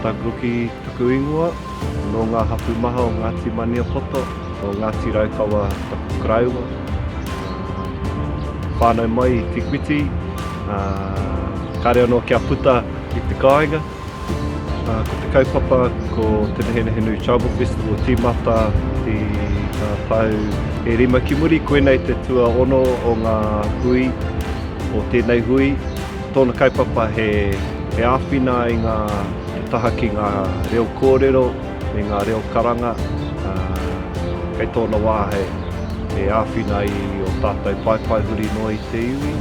Rata Gruki taku ingoa, nō ngā hapū maha o Ngāti Maniapoto, nō Ngāti Raukawa taku koroua. Whānau mai i Te Kuiti, kāre anō kia puta i te kāinga. Ko te kaupapa ko Te Nehenehenui Tribal Festival tīmata i ngā tau e rima ki muri, koinei te tuaono o ngā hui, o tēnei hui. Tōna kaupapa he, he āwhina i ngā te taha ki ngā reo kōrero me ngā reo karanga, ā, kei tōna wā he, he āwhina i ō tātou paepae huri noa i te iwi.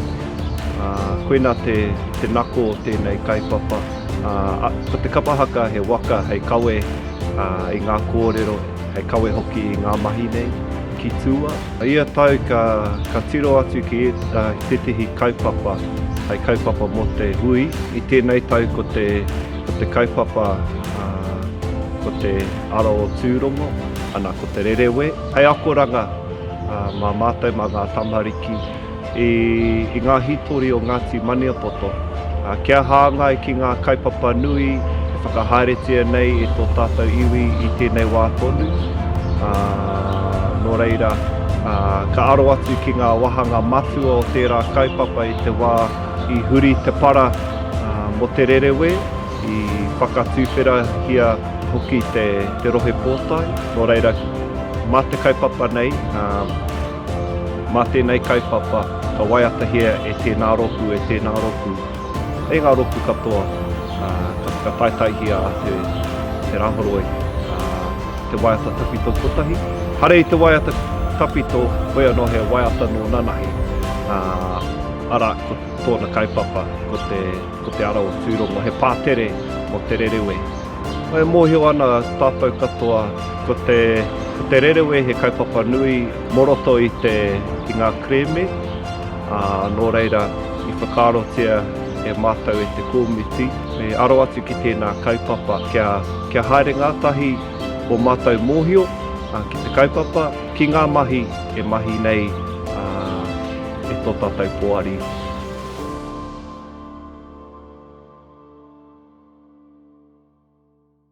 Ā, koinā te, te nako o tēnei kaupapa. Ā, ko te kapa haka he waka hei kawe ā, i ngā kōrero, hei kawe hoki i ngā mahi nei ki tua. Ia tau ka, ka tiro atu ki tētehi kaupapa, hei kaupapa mō te hui. I tēnei tau ko te, ko te kaupapa, ā, ko te Ara o Tūrongo, ana, ko te rerewē. Hei akoranga mā mātou, mā ngā tamariki. I, i ngā hītori o Ngāti Maniapoto, ā, kia hāngai ki ngā kaupapa nui e whakahaeretia nei e tō tātou iwi i tēnei wā tonu, ā, nō reira, ā, ka aro atu ki ngā wāhanga matua o tērā kaupapa i te wā i huri te para, ā, mō te rerewē, i whakatuwherahia hoki te, te rohe pōtae, nō reira, mā te kaupapa nei, ā, Mā tēnei kaupapa ka waiatahia e tēnā rōpū, e tēnā rōpū, e ngā rōpū katoa, ā, ka whakataetaehia a te, te Rāhoroi, ā, te waiata tawhito kotahi. Hare i te waiata tawhito, koe anō he waiata nō nanahi, ā, arā, ko tōna kaupapa, ko te, ko te ara o Tūrongo, he pātere mō te rerewē. E mōhio ana tātou katoa ko te, ko te rerewē he kaupapa nui mō roto i te, i ngā kerēme, ā, nō reira i whakaarotia e mātou e te kōmiti me aro atu ki tēnā kaupapa kia, kia haere ngātahi ō mātou mōhio ki te kaupapa, ki ngā mahi e mahi nei, ā, e tō tātou poari.